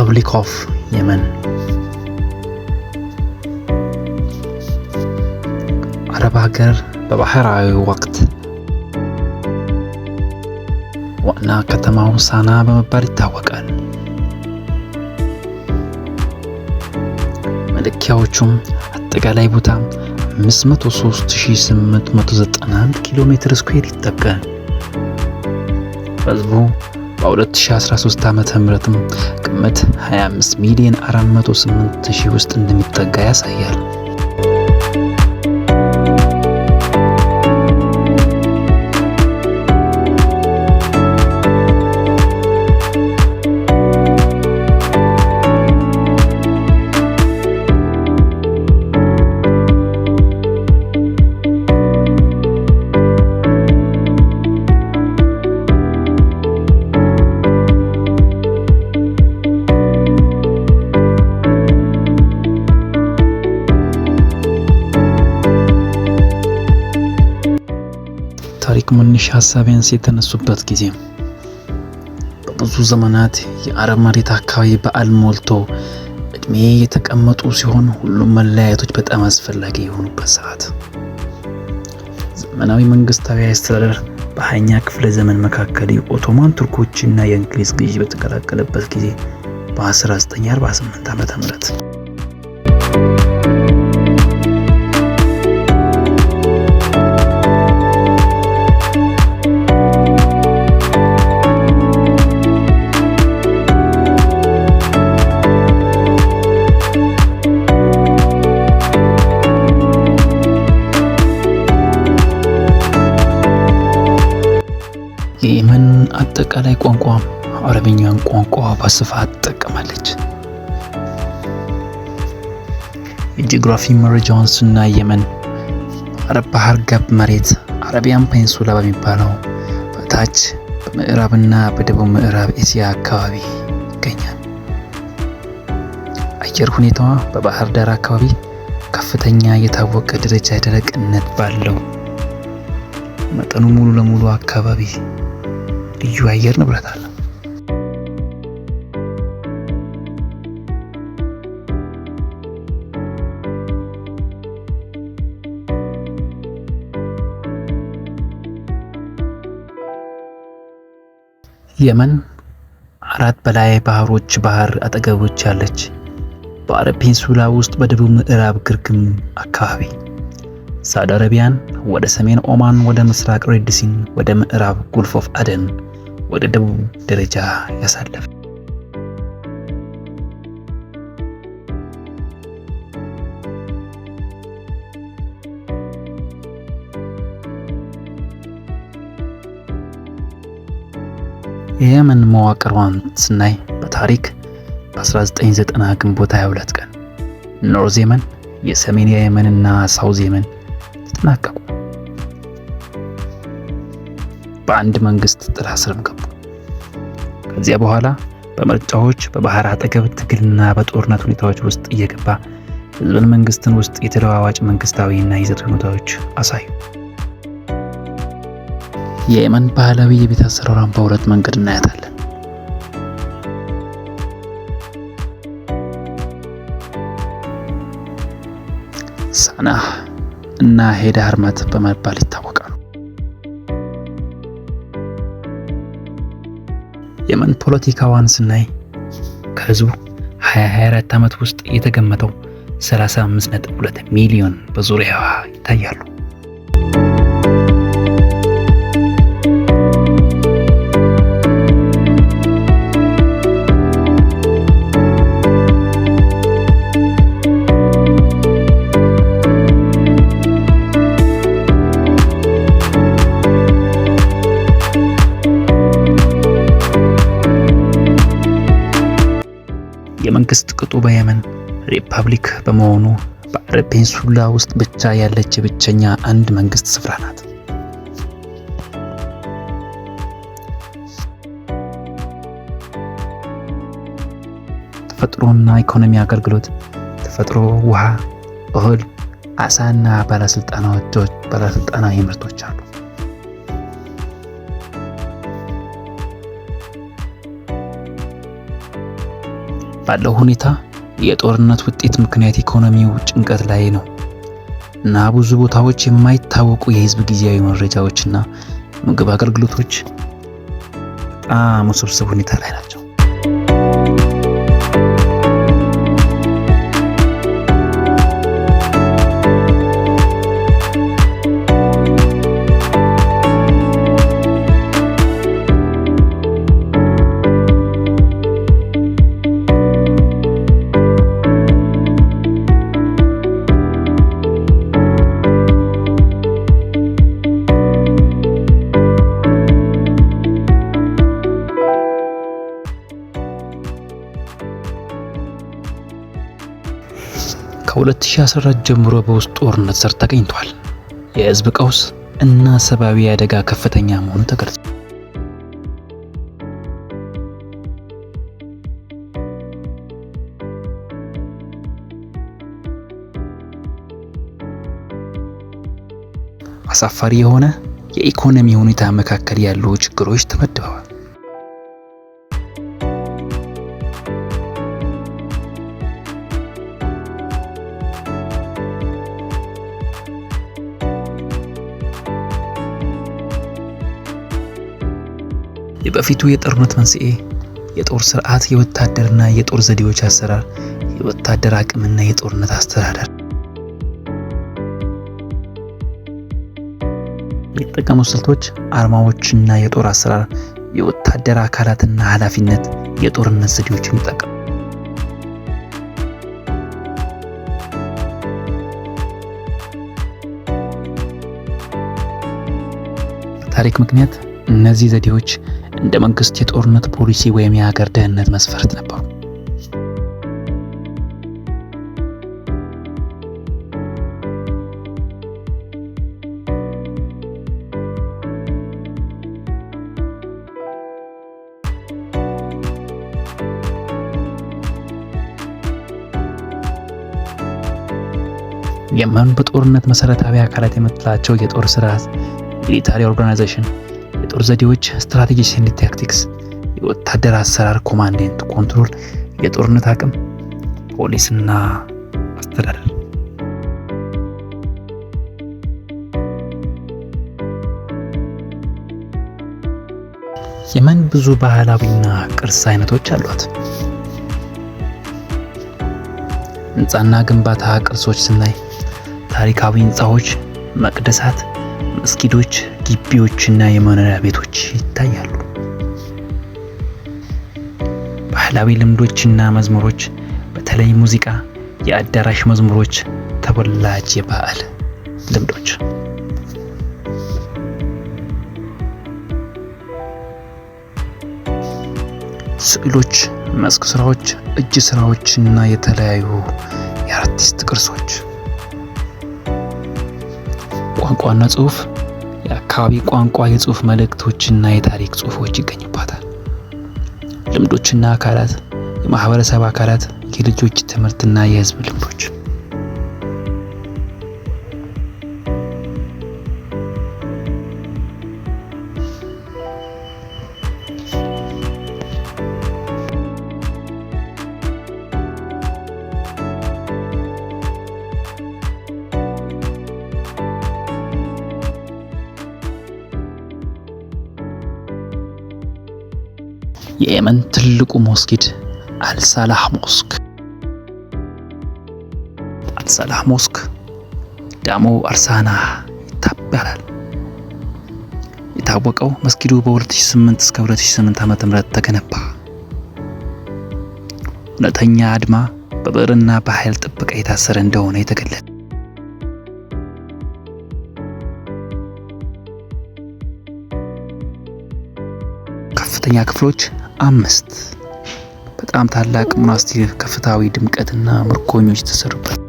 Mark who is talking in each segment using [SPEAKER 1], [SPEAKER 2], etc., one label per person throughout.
[SPEAKER 1] Republic of Yemen። አረብ ሀገር በባህራዊ ወቅት ዋና ከተማው ሳና በመባል ይታወቃል። መለኪያዎቹም አጠቃላይ ቦታ 53891 ኪሎ ሜትር square ይጠጋል። ህዝቡ በ2013 ዓመተ ምህረትም ግምት 25 ሚሊዮን 408 ሺህ ውስጥ እንደሚጠጋ ያሳያል። ታሪክ መነሻ ሀሳቢያንስ የተነሱበት ጊዜ በብዙ ዘመናት የአረብ መሬት አካባቢ በዓል ሞልቶ እድሜ የተቀመጡ ሲሆን ሁሉም መለያየቶች በጣም አስፈላጊ የሆኑበት ሰዓት። ዘመናዊ መንግስታዊ አስተዳደር በ20ኛ ክፍለ ዘመን መካከል የኦቶማን ቱርኮችና የእንግሊዝ ግዢ በተቀላቀለበት ጊዜ በ1948 ዓመተ ምህረት። የየመን አጠቃላይ ቋንቋ አረብኛን ቋንቋ በስፋት ትጠቀማለች። የጂኦግራፊ መረጃውን ስናይ የመን አረብ ባህር ገብ መሬት Arabian Peninsula በሚባለው በታች በምዕራብና በደቡብ ምዕራብ ኤስያ አካባቢ ይገኛል። አየር ሁኔታዋ በባህር ዳር አካባቢ ከፍተኛ የታወቀ ደረጃ ደረቅነት ባለው መጠኑ ሙሉ ለሙሉ አካባቢ ልዩ አየር ንብረት አለ። የመን አራት በላይ ባህሮች ባህር አጠገቦች ያለች በአረብ Peninsula ውስጥ በደቡብ ምዕራብ ግርግም አካባቢ ሳውዲ አረቢያን ወደ ሰሜን፣ ኦማን ወደ ምስራቅ፣ Red Sea ን ወደ ምዕራብ፣ Gulf of Aden ወደ ደቡብ ደረጃ ያሳለፈ። የየመን መዋቅሯን ስናይ በታሪክ በ1990 ግንቦት 22 ቀን North የመን፣ የሰሜን የመንና South የመን ተጠናቀቁ። በአንድ መንግስት ጥላ ስርም ገቡ። ከዚያ በኋላ በምርጫዎች በባህር አጠገብ ትግልና በጦርነት ሁኔታዎች ውስጥ እየገባ ህዝብን መንግስትን ውስጥ የተለዋዋጭ መንግስታዊና ይዘት ሁኔታዎች አሳዩ። የየመን ባህላዊ የቤት አሰራሯን በሁለት መንገድ እናያታለን። ሳናህ እና ሄዳ ህርመት በመባል ይታወቃሉ። የመን ፖለቲካዋን ስናይ ከህዝቡ 2024 ዓመት ውስጥ የተገመተው 35.2 ሚሊዮን በዙሪያዋ ይታያሉ። የመንግስት ቅጡ በየመን ሪፐብሊክ በመሆኑ በአረብ Peninsula ውስጥ ብቻ ያለች የብቸኛ አንድ መንግስት ስፍራ ናት። ተፈጥሮና ኢኮኖሚ አገልግሎት ተፈጥሮ ውሃ፣ እህል፣ አሳና ባለስልጣናዊ ምርቶች አሉ። ባለው ሁኔታ የጦርነት ውጤት ምክንያት ኢኮኖሚው ጭንቀት ላይ ነው እና ብዙ ቦታዎች የማይታወቁ የህዝብ ጊዜያዊ መረጃዎችና ምግብ አገልግሎቶች በጣም ውስብስብ ሁኔታ ላይ ናቸው። ከ2014 ጀምሮ በውስጥ ጦርነት ስር ተገኝቷል። የህዝብ ቀውስ እና ሰብአዊ አደጋ ከፍተኛ መሆኑ ተገልጿል። አሳፋሪ የሆነ የኢኮኖሚ ሁኔታ መካከል ያሉ ችግሮች ተመድበዋል። የበፊቱ የጦርነት መንስኤ የጦር ስርዓት፣ የወታደርና የጦር ዘዴዎች አሰራር፣ የወታደር አቅምና የጦርነት አስተዳደር የተጠቀሙ ስልቶች፣ አርማዎችና የጦር አሰራር፣ የወታደር አካላትና ኃላፊነት፣ የጦርነት ዘዴዎችን ይጠቀሙ። በታሪክ ምክንያት እነዚህ ዘዴዎች እንደ መንግስት የጦርነት ፖሊሲ ወይም የሀገር ደህንነት መስፈርት ነበሩ። የመን በጦርነት መሰረታዊ አካላት የምትላቸው የጦር ስርዓት፣ military organization፣ የጦር ዘዴዎች፣ strategies and tactics፣ የወታደር አሰራር፣ command and control፣ የጦርነት አቅም፣ ፖሊስና አስተዳደር። የመን ብዙ ባህላዊና ቅርስ አይነቶች አሏት። ህንፃና ግንባታ ቅርሶች ስናይ ታሪካዊ ህንፃዎች፣ መቅደሳት፣ መስጊዶች፣ ግቢዎችና የመኖሪያ ቤቶች ይታያሉ። ባህላዊ ልምዶችና መዝሙሮች፣ በተለይ ሙዚቃ፣ የአዳራሽ መዝሙሮች፣ ተወላጅ የባህል ልምዶች። ስዕሎች፣ መስክ ስራዎች፣ እጅ ስራዎችና የተለያዩ የአርቲስት ቅርሶች። ቋንቋና ጽሁፍ፣ የአካባቢ ቋንቋ የጽሁፍ መልእክቶችና የታሪክ ጽሁፎች ይገኙባታል። ልምዶችና አካላት፣ የማህበረሰብ አካላት፣ የልጆች ትምህርትና የህዝብ ልምዶች። የየመን ትልቁ ሞስጊድ አልሳላህ mosque። አልሳላህ mosque ዳሞ አልሳና ይባላል። የታወቀው መስጊዱ በ2008 እስከ 2008 ዓ.ም ተገነባ። እውነተኛ አድማ በብርና በኃይል ጥበቃ የታሰረ እንደሆነ የተገለጸ። ከፍተኛ ክፍሎች 5፣ በጣም ታላቅ monastery ከፍታዊ ድምቀትና ምርኮኞች ተሰሩበት።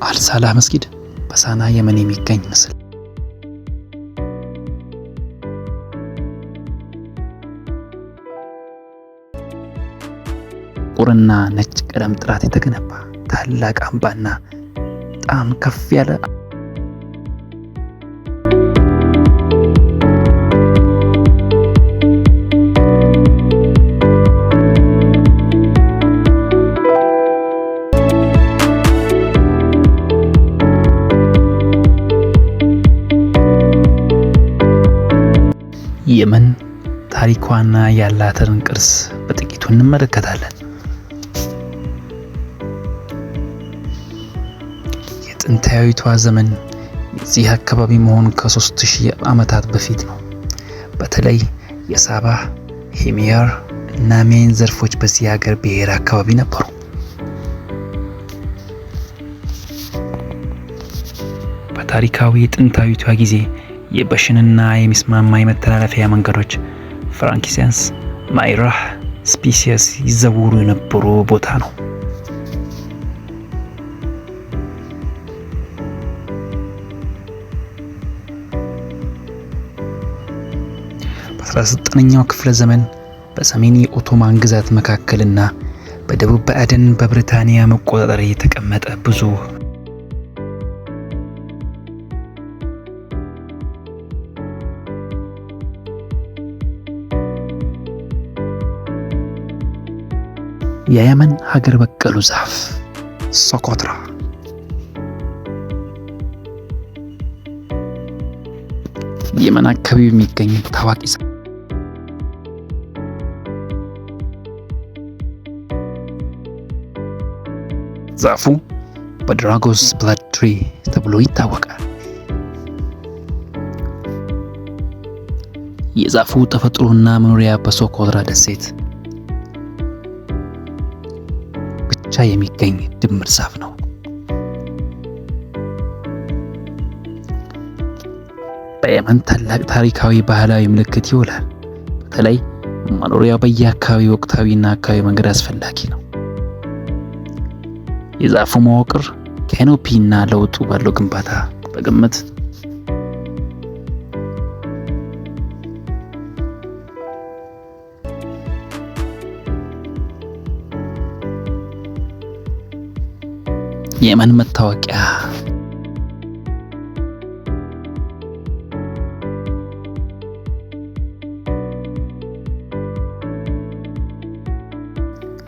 [SPEAKER 1] አልሳላህ መስጊድ በሳና የመን የሚገኝ ምስል። ጥቁርና ነጭ ቀለም ጥራት የተገነባ ታላቅ አምባና በጣም ከፍ ያለ የመን ታሪኳና ያላትን ቅርስ በጥቂቱ እንመለከታለን። የጥንታዊቷ ዘመን የዚህ አካባቢ መሆን ከ3000 ዓመታት በፊት ነው። በተለይ የሳባ፣ ሂምየር እና ሜን ዘርፎች በዚህ ሀገር ብሔር አካባቢ ነበሩ። በታሪካዊ የጥንታዊቷ ጊዜ የበሽንና የሚስማማ የመተላለፊያ መንገዶች frankincense፣ myrrh፣ spices ይዘውሩ የነበሩ ቦታ ነው። በ19ኛው ክፍለ ዘመን በሰሜን የኦቶማን ግዛት መካከልና በደቡብ በአደን በብሪታንያ መቆጣጠር የተቀመጠ ብዙ የየመን ሀገር በቀሉ ዛፍ ሶኮትራ። የመን አካባቢ የሚገኝ ታዋቂ ዛፉ በ dragon's blood tree ተብሎ ይታወቃል። የዛፉ ተፈጥሮና መኖሪያ በሶኮትራ ደሴት ብቻ የሚገኝ ድምር ዛፍ ነው። በየመን ታላቅ ታሪካዊ ባህላዊ ምልክት ይውላል። በተለይ መኖሪያው በየአካባቢው ወቅታዊና አካባቢ መንገድ አስፈላጊ ነው። የዛፉ መዋቅር canopy እና ለውጡ ባለው ግንባታ በግምት የመን መታወቂያ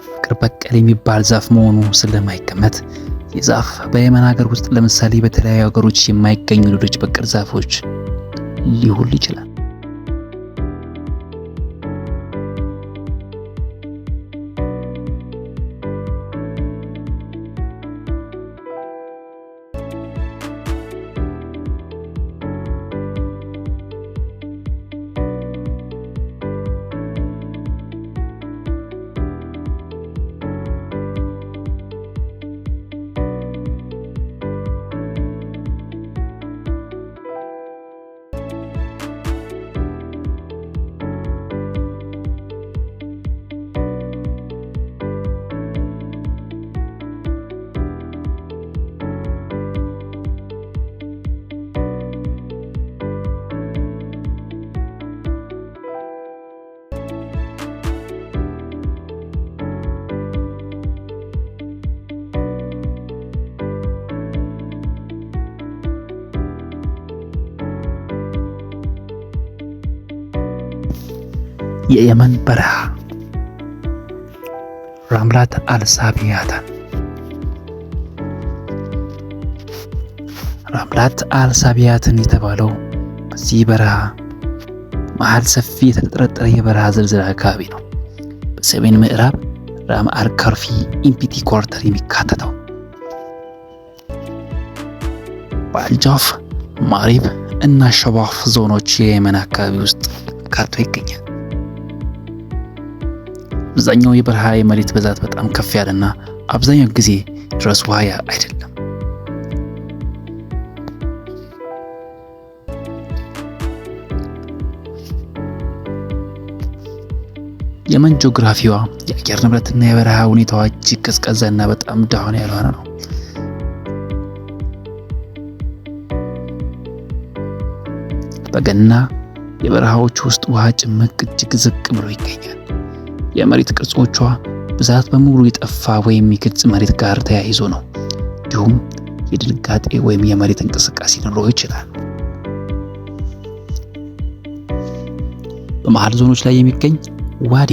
[SPEAKER 1] ፍቅር በቀል የሚባል ዛፍ መሆኑ ስለማይገመት የዛፍ በየመን ሀገር ውስጥ ለምሳሌ በተለያዩ ሀገሮች የማይገኙ ሌሎች በቀል ዛፎች ሊሆን ይችላል። የየመን በረሃ ራምላት አልሳቢያታን። ራምላት አልሳቢያትን የተባለው በዚህ በረሃ መሃል ሰፊ የተጠረጠረ የበረሃ ዝርዝር አካባቢ ነው። በሰሜን ምዕራብ ራም አልከርፊ empty quarter የሚካተተው በአልጃፍ፣ ማሪብ እና ሸባፍ ዞኖች የየመን አካባቢ ውስጥ ካቶ ይገኛል። አብዛኛው የበረሃ የመሬት ብዛት በጣም ከፍ ያለና አብዛኛው ጊዜ ድረስ ውሃ አይደለም። የመን ጂኦግራፊዋ የአየር ንብረትና የበረሃ ሁኔታዋ እጅግ ቀዝቃዛና በጣም down ያልሆነ ነው። በገና የበረሃዎች ውስጥ ውሃ ጭምቅ እጅግ ዝቅ ብሎ ይገኛል። የመሬት ቅርጾቿ ብዛት በሙሉ የጠፋ ወይም የግልጽ መሬት ጋር ተያይዞ ነው። እንዲሁም የድንጋጤ ወይም የመሬት እንቅስቃሴ ሊኖረው ይችላል። በመሃል ዞኖች ላይ የሚገኝ ዋዲ